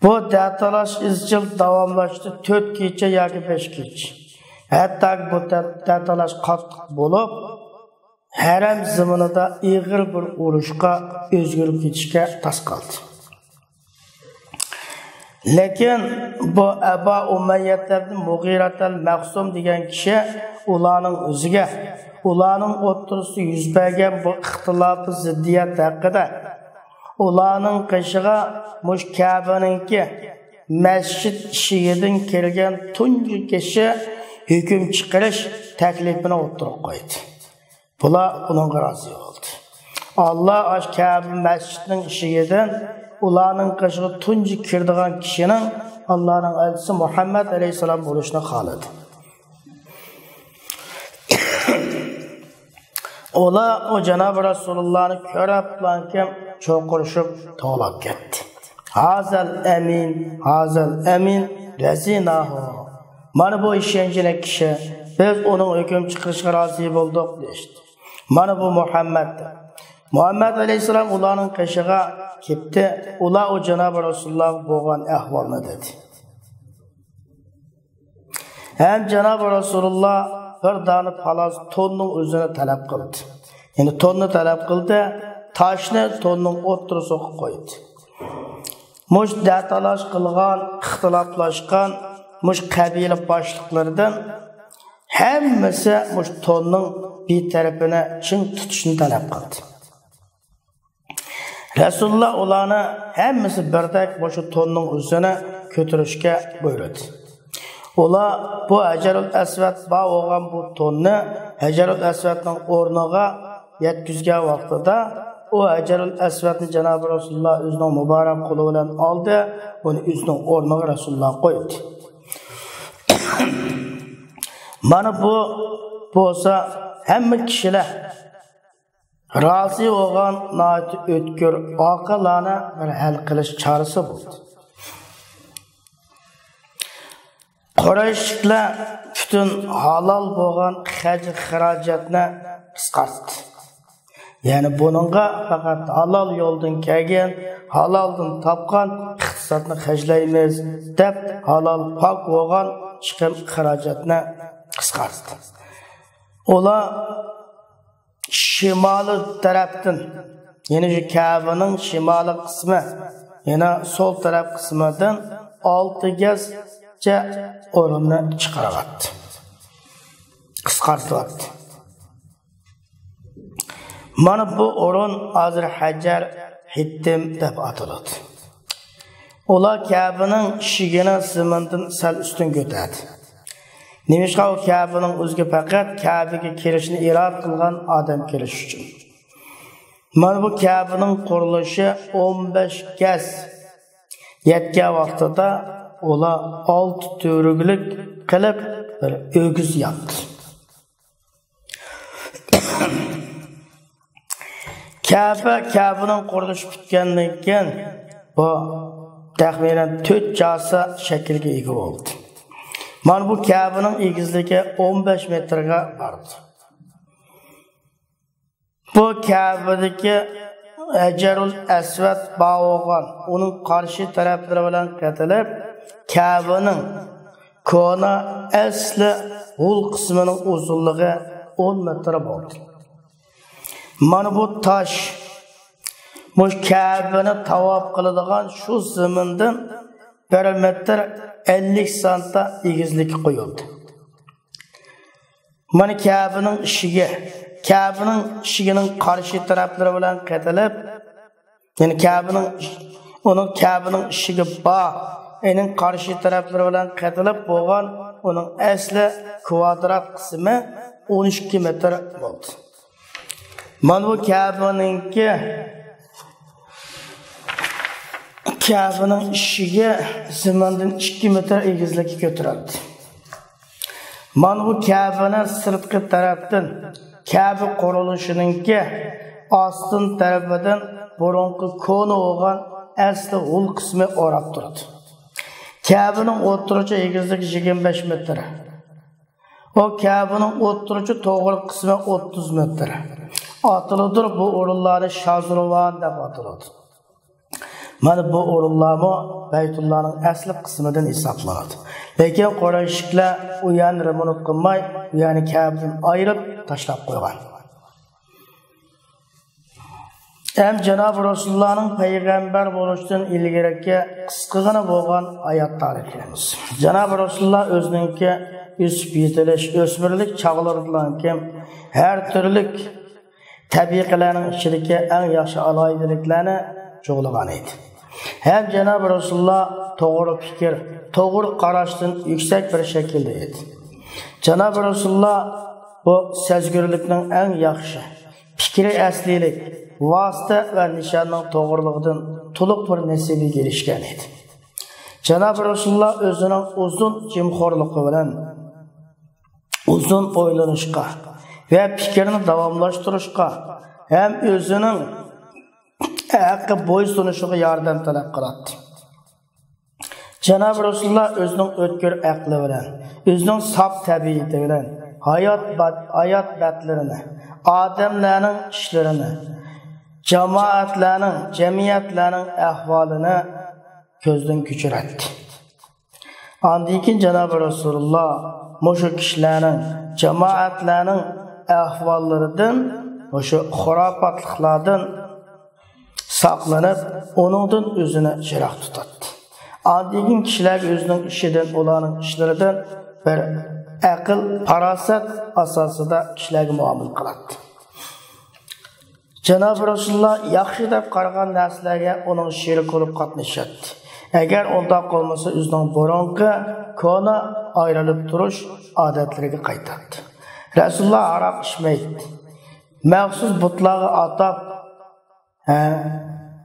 بۇ دەتالاش ئىزچىل داۋاملاشتى، تۆت كېچە ياكى بەش كېچە. ھەتتاكى بۇ دە-، دەتالاش قاتتىق بولۇپ، ھەرەم زېمىنىدا ئېغىر بىر ئۇرۇشقا ئۆزگىرىپ كېتىشكە تاس قالدى. لېكىن بۇ ئەبا ئۇمەييەت ئىبن مۇغىرەتەل مەخسۇم دېگەن كىشى ئۇلارنىڭ ئۆزىگە، ئۇلارنىڭ ئوتتۇرىسىدا يۈز بەرگەن بۇ ئىختىلاپى زىددىيەت ھەققىدە، ئۇلارنىڭ قېشىغا مۇشۇ كەبىنىڭكى مەسچىت ئىشىكىدىن كىرگەن تۇنجى كىشى ھۆكۈم چىقىرىش تەكلىپىنى ئوتتۇرىغا قويدى. بۇلار ئۇنىڭغا رازى بولدى. ئاللا ئاشۇ كەبە مەسچىتنىڭ ئىشىكىدىن ئۇلارنىڭ قېشىغا تۇنجى كىرىدىغان كىشىنىڭ ئاللانىڭ ئەلچىسى مۇھەممەد ئەلەيھىسسالام بولۇشىنى خالىدى. ئۇلار ئۇ جانابى رەسۇلۇللانى كۆرۈپلانكىن چوقۇرۇشۇپ توۋلاپ كەتتى. ھازەل ئەمىن، ھازەل ئەمىن، رەزىناھۇ. مانا بۇ ئىشەنچلىك كىشى، بىز ئۇنىڭ ھۆكۈم چىقىرىشىغا رازى بولدۇق، دېيىشتى. مانا بۇ مۇھەممەد. مۇھەممەد ئەلەيھىسسالام ئۇلارنىڭ قېشىغا كەپتى. ئۇلار ئۇ جانابى رەسۇلۇللاغا بولغان ئەھۋالنى دېدى. ھەم جانابى رەسۇلۇللا بىر دانە پالاس توننىڭ ئۆزىنى تەلەپ قىلدى. يەنى توننى تەلەپ قىلدى، تاشنى توننىڭ ئوتتۇرىسىغا قويدى. مۇشۇ دەتالاش قىلغان، ئىختىلاپلاشقان مۇشۇ قەبىلە باشلىقلىرىدىن ھەممىسى مۇشۇ توننىڭ بىر تەرىپىنى چىڭ تۇتۇشنى تەلەپ قىلدى. رەسۇلۇللا ئۇلارنى ھەممىسى بىردەك مۇشۇ توننىڭ ئۈستىنى كۆتۈرۈشكە بۇيرۇدى. ئۇلار بۇ ھەجەرۇل ئەسۋەد بار بولغان بۇ توننى ھەجەرۇل ئەسۋەدنىڭ ئورنىغا يەتكۈزگەن ۋاقتىدا، ئۇ ھەجەرۇل ئەسۋەدنى جانابى رەسۇلۇللا ئۆزىنىڭ مۇبارەك قولى بىلەن ئالدى، ئۇنى ئۆزىنىڭ ئورنىغا رەسۇلۇللا قويدى. مانا بۇ بولسا ھەممە كىشىلەر رازى بولغان ناھايىتى ئۆتكۈر، ئاقىلانە بىر ھەل قىلىش چارىسى بولدى. قۇرەيشلىكلەر پۈتۈن ھالال بولغان خەج-خىراجەتنى قىسقارتتى. يەنى بۇنىڭغا پەقەت ھالال يولدىن كەلگەن، ھالالدىن تاپقان ئىقتىسادنى خەجلەيمىز دەپ، ھالال پاك بولغان چىقىم خىراجەتنى قىسقارتتى. ئۇلار شىمالىي تەرەپتىن، يەنى شۇ كەبىنىڭ شىمالىي قىسمى، يەنى سول تەرەپ قىسمىدىن ئالتە گەزچە ئورۇننى چىقىرىۋەتتى، قىسقارتىۋەتتى. مانا بۇ ئورۇن ھازىر ھەجەر ھىتتىم دەپ ئاتىلىدۇ. ئۇلار كەبىنىڭ ئىشىكىنى زېمىندىن سەل ئۈستۈن كۆتەردى. نېمىشقا ئۇ كەبىنىڭ ئۆزىگە پەقەت كەبىگە كىرىشنى ئىرادە قىلغان ئادەم كىرىش ئۈچۈن. مانا بۇ كەبىنىڭ قۇرۇلۇشى ئون بەش گەز يەتكەن ۋاقتىدا ئۇلار ئالتە تۈۋرۈكلۈك قىلىپ بىر ئۆگزە ياپتى. كەبە، كەبىنىڭ قۇرۇلۇشى پۈتكەندىن كېيىن، بۇ تەخمىنەن تۆت چاسا شەكىلگە ئىگە بولدى. مانا بۇ كەبىنىڭ ئېگىزلىكى ئون بەش مېتىرغا باردى. بۇ كەبىدىكى ھەجەرۇل ئەسۋەد بار بولغان، ئۇنىڭ قارشى تەرەپلىرى بىلەن قېتىلىپ، كەبىنىڭ كونا ئەسلى ھول قىسمىنىڭ ئۇزۇنلۇقى ئون مېتىر بولدى. مانا بۇ تاش مۇشۇ كەبىنى تاۋاپ قىلىدىغان شۇ زېمىندىن بىر مېتىر ئەللىك سانتا ئېگىزلىككە قويۇلدى. مانا كەبىنىڭ ئىشىكى، كەبىنىڭ ئىشىكىنىڭ قارشى تەرەپلىرى بىلەن قېتىلىپ، يەنى كەبىنىڭ، ئۇنىڭ كەبىنىڭ ئىشىكى بار، ئېنىڭ قارشى تەرەپلىرى بىلەن قېتىلىپ بولغان ئۇنىڭ ئەسلى كۋادرات قىسمى ئون ئىككى مېتىر بولدى. مانا بۇ كەبىنىڭكى، كەبىنىڭ ئىشىكى زېمىندىن ئىككى مېتىر ئېگىزلىككە كۆتۈرۈلدى. مانا بۇ كەبىنى سىرتقى تەرەپتىن كەبە قۇرۇلۇشىنىڭكى ئاستىن تەرىپىدىن بۇرۇنقى كونا بولغان ئەسلى ھول قىسمى ئوراپ تۇرىدۇ. كەبىنىڭ ئوتتۇرىچە ئېگىزلىكى يىگىرمە بەش مېتىر. ئۇ كەبىنىڭ ئوتتۇرىچە توغرا قىسمى ئوتتۇز مېتىر. ئاتىلىدۇ، بۇ ئورۇنلارنى شازۇرۋان دەپ ئاتىلىدۇ. مانا بۇ ئورۇنلارمۇ بەيتۇللانىڭ ئەسلى قىسمىدىن ھېسابلىنىدۇ. لېكىن قۇرەيشلىكلەر ئۇ يەرنى رېمونت قىلماي، ئۇ يەرنى كەبىدىن ئايرىپ تاشلاپ قويغان. ھەم جانابى رەسۇلۇللانىڭ پەيغەمبەر بولۇشتىن ئىلگىرىكى قىسقىغىنا بولغان ھايات تارىخىمىز. جانابى رەسۇلۇللا ئۆزىنىڭكى ئۆسۈپ يېتىلىش، ئۆسمۈرلۈك چاغلىرىدىنكى ھەر تۈرلۈك تەبىقىلەرنىڭ ئىچىدىكى ئەڭ ياخشى ئالاھىدىلىكلەرنى جۇغلىغان ئىدى. ھەم جانابى رەسۇلۇللا توغرا پىكىر، توغرا قاراشتىن يۈكسەك بىر شەكىلدە ئىدى. جانابى رەسۇلۇللا بۇ سەزگۈرلۈكنىڭ ئەڭ ياخشى، پىكرى ئەسلىيلىك، ۋاسىتە ۋە نىشاننىڭ توغرىلىقىدىن تولۇق بىر نېسىۋىگە ئېرىشكەن ئىدى. جانابى رەسۇلۇللا ئۆزىنىڭ ئۇزۇن جىمخورلۇقى بىلەن ئۇزۇن ئويلىنىشقا ۋە پىكىرنى داۋاملاشتۇرۇشقا ھەم ئۆزىنىڭ ھەققە بويسۇنۇشىغا ياردەم تەلەپ قىلاتتى. جانابى رەسۇلۇللا ئۆزىنىڭ ئۆتكۈر ئەقلى بىلەن، ئۆزىنىڭ ساپ تەبىئىتى بىلەن ھايات بەت-، ھايات بەتلىرىنى، ئادەملەرنىڭ ئىشلىرىنى، جامائەتلەرنىڭ، جەمئىيەتلەرنىڭ ئەھۋالىنى كۆزدىن كۆچۈرەتتى. ئاندىن كېيىن جانابى رەسۇلۇللا مۇشۇ كىشىلەرنىڭ، جامائەتلەرنىڭ ئەھۋاللىرىدىن، مۇشۇ خۇراپاتلىقلاردىن ساقلىنىپ، ئۇنىڭدىن ئۆزىنى يىراق تۇتاتتى. ئاندىن كېيىن كىشىلەرگە ئۆزىنىڭ ئىشىدىن، ئۇلارنىڭ ئىشلىرىدىن بىر ئەقىل، پاراسەت ئاساسىدا كىشىلەرگە مۇئامىلە قىلاتتى. جانابى رەسۇلۇللا ياخشى دەپ قارىغان نەرسىلەرگە ئۇنىڭ شېرىك بولۇپ قاتنىشاتتى. ئەگەر ئۇنداق بولمىسا، ئۆزىنىڭ بۇرۇنقى كونا ئايرىلىپ تۇرۇش ئادەتلىرىگە قايتاتتى. رەسۇلۇللا ھاراق ئىچمەيتتى. مەخسۇس بۇتلارغا ئاتاپ، ھە،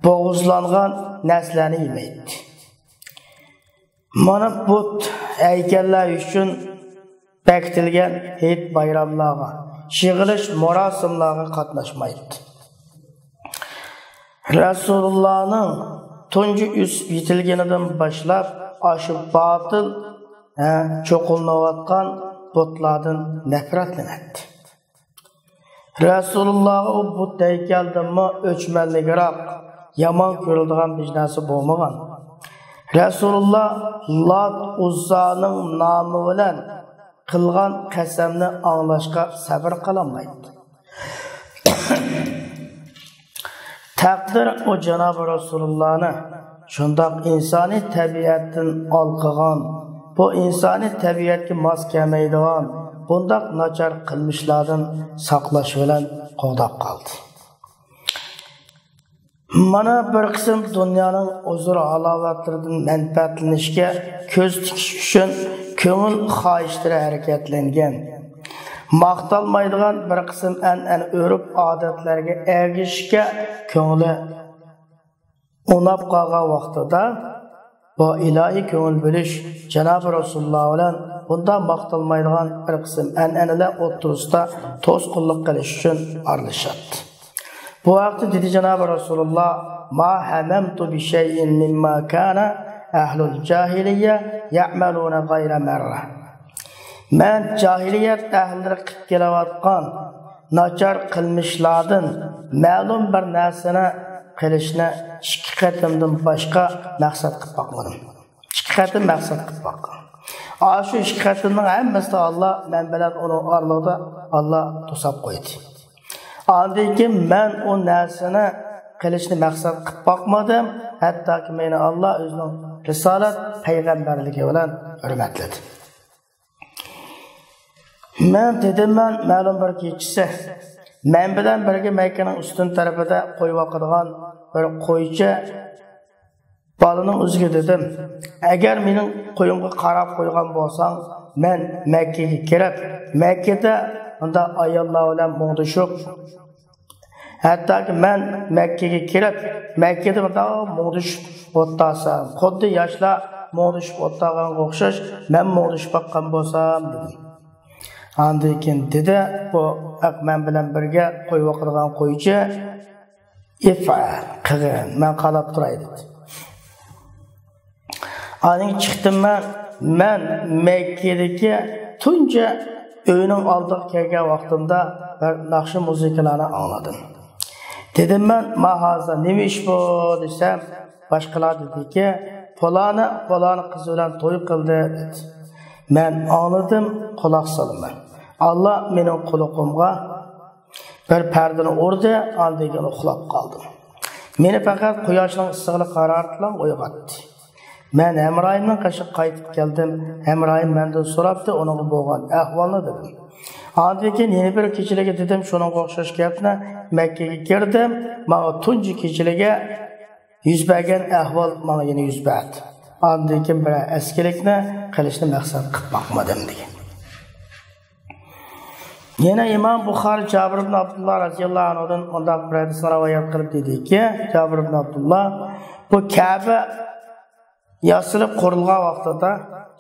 بوغۇزلانغان نەرسىلەرنى يېمەيتتى. مانا بۇت ھەيكەللەر ئۈچۈن بېكىتىلگەن ھېيت بايراملارغا، يىغىلىش مۇراسىملارغا قاتناشمايتتى. رەسۇلۇللانىڭ تۇنجى ئۆسۈپ يېتىلگىنىدىن باشلاپ ئاشۇ باتىل، ھە، چوقۇلىنىۋاتقان بۇتلاردىن نەپرەتلىنەتتى. رەسۇلۇللاغا ئۇ بۇت ھەيكەلدىنمۇ ئۆچمەنلىكراق، يامان كۆرۈلىدىغان ھېچ نەرسە بولمىغان. رەسۇلۇللا لات ئۇززانىڭ نامى بىلەن قىلغان قەسەمنى ئاڭلاشقا سەۋر قىلالمايتتى. تەقدىر ئۇ جانابى رەسۇلۇللانى شۇنداق ئىنسانىي تەبىئەتتىن ھالقىغان، بۇ ئىنسانىي تەبىئەتكە ماس كەلمەيدىغان بۇنداق ناچار قىلمىشلاردىن ساقلاش بىلەن قوغداپ قالدى. مانا بىر قىسىم دۇنيانىڭ ھۇزۇر-ھالاۋەتلىرىدىن مەنپەئەتلىنىشكە كۆز تىكىش ئۈچۈن كۆڭۈل خاھىشلىرى ھەرىكەتلەنگەن، ماختالمايدىغان بىر قىسىم ئەنئەنە، ئۆرپ-ئادەتلەرگە ئەگىشىشكە كۆڭلى ئۇناپ قالغان ۋاقتىدا، بۇ ئىلاھىي كۆڭۈل بۆلۈش جانابى رەسۇلۇللا بىلەن بۇنداق ماختالمايدىغان بىر قىسىم ئەنئەنىلەر ئوتتۇرىسىدا توسقۇنلۇق قىلىش ئۈچۈن ئارىلىشاتتى. بۇ ھەقتە دېدى جانابى رەسۇلۇللا: «ما ھەمەمتۇ بىشەيئىن مىمما كانە ئەھلۇل جاھىلىييە يەئمەلۇنە غەيرە مەررە.» مەن جاھىلىيەت ئەھلىلىرى قىلىپ كېلىۋاتقان ناچار قىلمىشلاردىن مەلۇم بىر نەرسىنى قىلىشنى ئىككى قېتىمدىن باشقا مەقسەت قىلىپ باقمىدىم. ئىككى قېتىم مەقسەت قىلىپ باققان. ئاشۇ ئىككى قېتىمنىڭ ھەممىسىدە ئاللا مەن بىلەن ئۇنىڭ ئارىلىقىدا ئاللا توساپ قويدى. ئاندىن كېيىن مەن ئۇ نەرسىنى قىلىشنى مەقسەت قىلىپ باقمىدىم، ھەتتاكى مېنى ئاللا ئۆزىنىڭ رىسالەت پەيغەمبەرلىكى بىلەن ھۆرمەتلىدى. مەن دېدىم، مەن مەلۇم بىر كېچىسى مەن بىلەن بىرگە مەككىنىڭ ئۈستۈن تەرىپىدە قويۇۋاقىدىغان بىر قويچى بالىنىڭ ئۆزىگە دېدىم: «ئەگەر مېنىڭ قويۇمغا قاراپ قويغان بولساڭ، مەن مەككىگە كىرىپ، مەككىدە مۇنداق ئاياللار بىلەن مۇڭدىشىپ، ھەتتاكى مەن مەككىگە كىرىپ، مەككىدە مۇنداق مۇڭدىشىپ ئولتۇرسام، خۇددى ياشلار مۇڭدىشىپ ئولتۇرغانغا ئوخشاش، مەن مۇڭدىشىپ باققان بولسام» دېدىم. ئاندىن كېيىن دېدى، بۇ مەن بىلەن بىرگە قويۇۋاقىدىغان قويچى: «ئىفئەل، قىلغىن، مەن قاراپ تۇراي» دېدى. ئاندىن چىقتىم مەن. مەن مەككىدىكى تۇنجى ئۆينىڭ ئالدىغا كەلگەن ۋاقتىمدا بىر ناخشا مۇزىكىلارنى ئاڭلىدىم. دېدىم مەن: «ما ھازا، نېمە ئىش بۇ؟» دېسەم، باشقىلار دېدىكى: «پالانى، پالانى قىز بىلەن توي قىلدى» دېدى. مەن ئاڭلىدىم، قۇلاق سالىمەن. ئاللا مېنىڭ قۇلىقىمغا بىر پەردىنى ئۇردى، ئاندىن كېيىن ئۇخلاپ قالدىم. مېنى پەقەت قۇياشنىڭ ئىسسىقلىق ھارارىتىلا ئويغاتتى. مەن ھەمراھىمنىڭ قېشىغا قايتىپ كەلدىم. ھەمراھىم مەندىن سوراپتۇ، ئۇنىڭغا بولغان ئەھۋالنى دېدىم. ئاندىن كېيىن يەنە بىر كېچىلىكى دېدىم شۇنىڭغا ئوخشاش گەپنى. مەككىگە كىردىم، ماڭا تۇنجى كېچىلىكى يۈز بەرگەن ئەھۋال ماڭا يەنە يۈز بەردى. ئاندىن كېيىن بىرەر ئەسكىلىكنى قىلىشنى مەقسەت قىلىپ باقمىدىم دېگەن. يەنە ئىمام بۇخارى جابىر ئىبن ئابدۇللا رەزىياللاھۇ ئەنھۇدىن مۇنداق بىر ھەدىسنى رىۋايەت قىلىپ دېدىكى، جابىر ئىبن ئابدۇللا، بۇ كەبە ياسىلىپ قۇرۇلغان ۋاقتىدا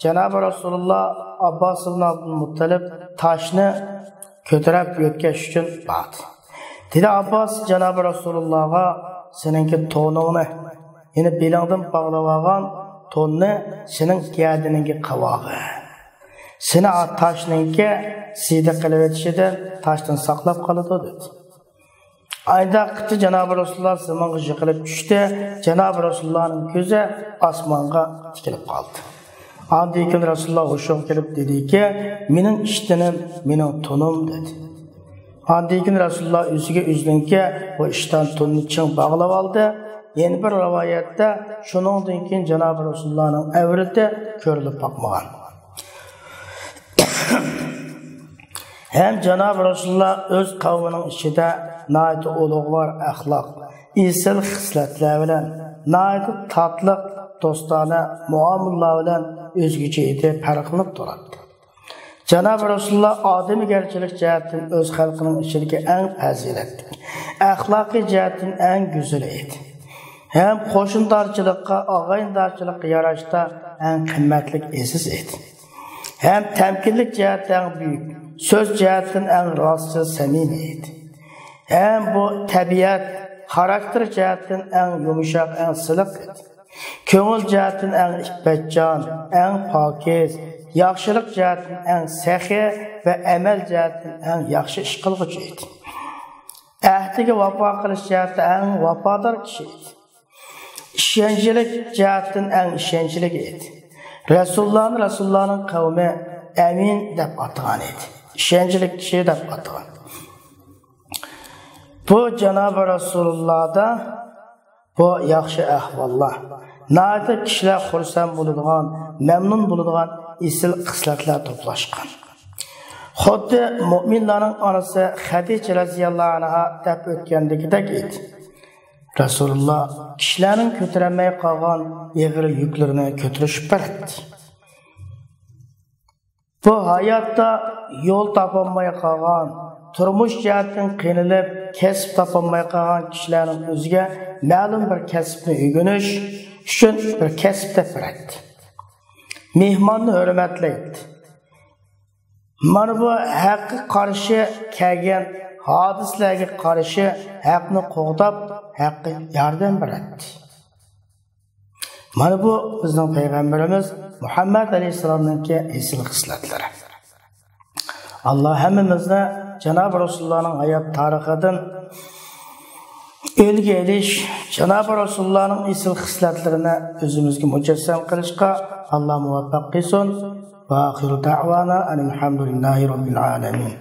جانابى رەسۇلۇللا ئابباس ئىبن ئابدۇل مۇتتەلىپ تاشنى كۆتۈرۈپ يۆتكەش ئۈچۈن باردى. دېدى ئابباس جانابى رەسۇلۇللاغا، سېنىڭكى تونۇڭنى، يەنى بېلىڭدىن باغلاۋالغان توننى سېنىڭ گەدىنىڭگە قىلىۋالغىن. سېنى تاشنىڭكى زىيدە قىلىۋېتىشىدىن تاشتىن ساقلاپ قالىدۇ، دېدى. ئايدا قىتى جانابى رەسۇلۇللا زېمىنغا يىقىلىپ چۈشتى. جانابى رەسۇلۇللانىڭ كۆزى ئاسمانغا تىكىلىپ قالدى. ئاندىن كېيىن رەسۇلۇللا ھوشىغا كېلىپ دېدىكى، مېنىڭ ئىشتىنىم، مېنىڭ تونۇم، دېدى. ئاندىن كېيىن رەسۇلۇللا ئۆزىگە ئۆزىنىڭكى بۇ ئىشتان تونىنى چىڭ باغلاپ ئالدى. يەنە بىر رىۋايەتتە شۇنىڭدىن كېيىن جانابى رەسۇلۇللانىڭ ئەۋرىتى كۆرۈلۈپ باقمىغان. ھەم جانابى رەسۇلۇللا ئۆز قەۋمىنىڭ ئىچىدە ناھايىتى ئۇلۇغۋار ئەخلاق، ئېسىل خىسلەتلەر بىلەن، ناھايىتى تاتلىق، دوستانە مۇئامىلىلەر بىلەن ئۆزگىچە ئىدى، پەرقلىنىپ تۇراتتى. جانابى رەسۇلۇللا ئادەمگەرچىلىك جەھەتتىن ئۆز خەلقىنىڭ ئىچىدىكى ئەڭ پەزىلەتلىك، ئەخلاقىي جەھەتتىن ئەڭ گۈزىلى ئىدى. ھەم قوشنىدارچىلىققا، ئاغىنىدارچىلىققا ياراشتا ئەڭ قىممەتلىك ئېزىز ئىدى. ھەم تەمكىنلىك جەھەتتە ئەڭ بۈيۈك، سۆز جەھەتتىن ئەڭ راستچىل، سەمىمىي ئىدى. ھەم بۇ تەبىئەت، خاراكتېر جەھەتتىن ئەڭ يۇمشاق، ئەڭ سىلىق ئىدى. كۆڭۈل جەھەتتىن ئەڭ ئىپپەتجان، ئەڭ پاكىز، ياخشىلىق جەھەتتىن ئەڭ سېخىي ۋە ئەمەل جەھەتتىن ئەڭ ياخشى ئىش قىلغۇچى ئىدى. ئەھدىگە ۋاپا قىلىش جەھەتتە ئەڭ ۋاپادار كىشى ئىدى. ئىشەنچلىك جەھەتتىن ئەڭ ئىشەنچلىك ئىدى. رەسۇلۇللانى رەسۇلۇللانىڭ قەۋمى ئەمىن دەپ ئاتىغان ئىدى. ئىشەنچلىك كىشى دەپ ئاتىغان. بۇ جانابى رەسۇلۇللادا بۇ ياخشى ئەھۋاللار، ناھايىتى كىشىلەر خۇرسەن بولىدىغان، مەمنۇن بولىدىغان ئېسىل خىسلەتلەر توپلاشقان. خۇددى مۆمىنلارنىڭ ئانىسى خەدىچە رەزىياللاھۇ ئەنھا دەپ ئۆتكەندىكىدەك ئىدى. رەسۇلۇللا كىشىلەرنىڭ كۆتۈرەلمەي قالغان ئېغىر يۈكلىرىنى كۆتۈرۈشۈپ بېرەتتى. بۇ ھاياتتا يول تاپالماي قالغان، تۇرمۇش جەھەتتىن قىينىلىپ، كەسىپ تاپالماي قالغان كىشىلەرنىڭ ئۆزىگە مەلۇم بىر كەسىپنى ئۆگىنىش ئۈچۈن بىر كەسىپ دەپ بېرەتتى. مېھماننى ھۆرمەتلەيتتى. مانا بۇ ھەققە قارشى كەلگەن ھادىسىلەرگە قارشى ھەقنى قوغداپ، ھەققە ياردەم بېرەتتى. مانا بۇ بىزنىڭ پەيغەمبىرىمىز مۇھەممەد ئەلەيھىسسالامنىڭكى ئېسىل خىسلەتلىرى. ئاللا ھەممىمىزنى جانابى رەسۇلۇللانىڭ ھايات تارىخىدىن ئۈلگە ئېلىش، جانابى رەسۇلۇللانىڭ ئېسىل خىسلەتلىرىنى ئۆزىمىزگە مۇجەسسەم قىلىشقا ئاللا مۇۋەپپەق قىلسۇن. ۋە ئاخىرۇ دەئۋانا ئەنىل ھەمدۇلىللاھى رەببىل ئالەمىن.